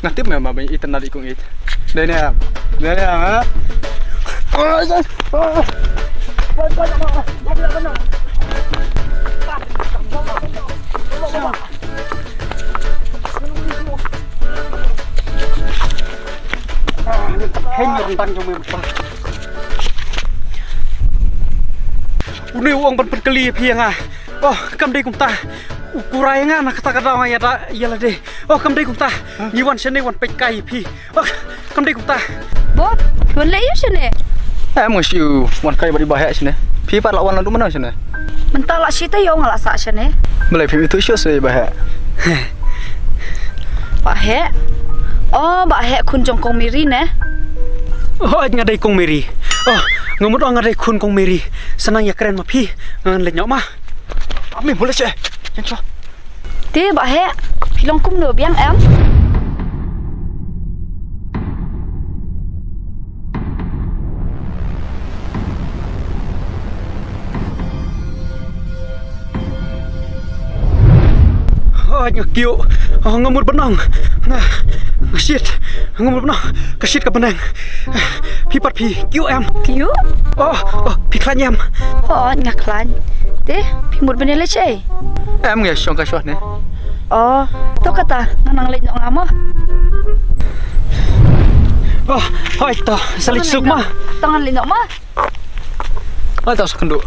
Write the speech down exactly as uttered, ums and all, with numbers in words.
Nga tip me ma ba ïeit na i kong ïeit. Dei ne em? Dei ne em, ha? Hei, rentang jong me. Une u ong ban pynkylli ïa phi ïa nga. Oh, kam dei kumta. U kurai nga na kata ka daw nga ïada ïa lade. Oh, kam dei kumta. Ngi wan shane wan peit kai ïa phi. Oh, kam dei kumta. Bok, wan leh ïa shane. Em, nga shu wan kai bad i Bah Heh shane. Phi pat la wan naduh mynno shane? Mynta la shi taïew nga la sah shane. Balei phim ithuh shuh sha i Bah Heh? Bah Heh? Oh, Bah Heh khun jong Kong Miri ne? Oh, nga dei Kong Miri. Oh, nga mut ong nga dei khun Kong Miri. Sa nang ïakren ma phi, ngan leit noh ma. Ami, mula che. Yang cho. Te Bah Heh, phi long kumno, biang em? Oh, nga kiew. Oh, nga mut ban ong. Nga, nga shit. Nga mut ban ong. Ka shit ka bneng. Phi pat phi kiew em? Kiew? Oh, oh, phi khlaiñ em? Oh, nga khlaiñ. Te, phi mut ban ïaleit shaei? Em, nga shong ka shuwa ne. Oh, to kata, nga nang leit noh nga mo. Oh, hoi to, sa leit suk ma. To ngan leit noh ma. Hoi to, sa kynduh.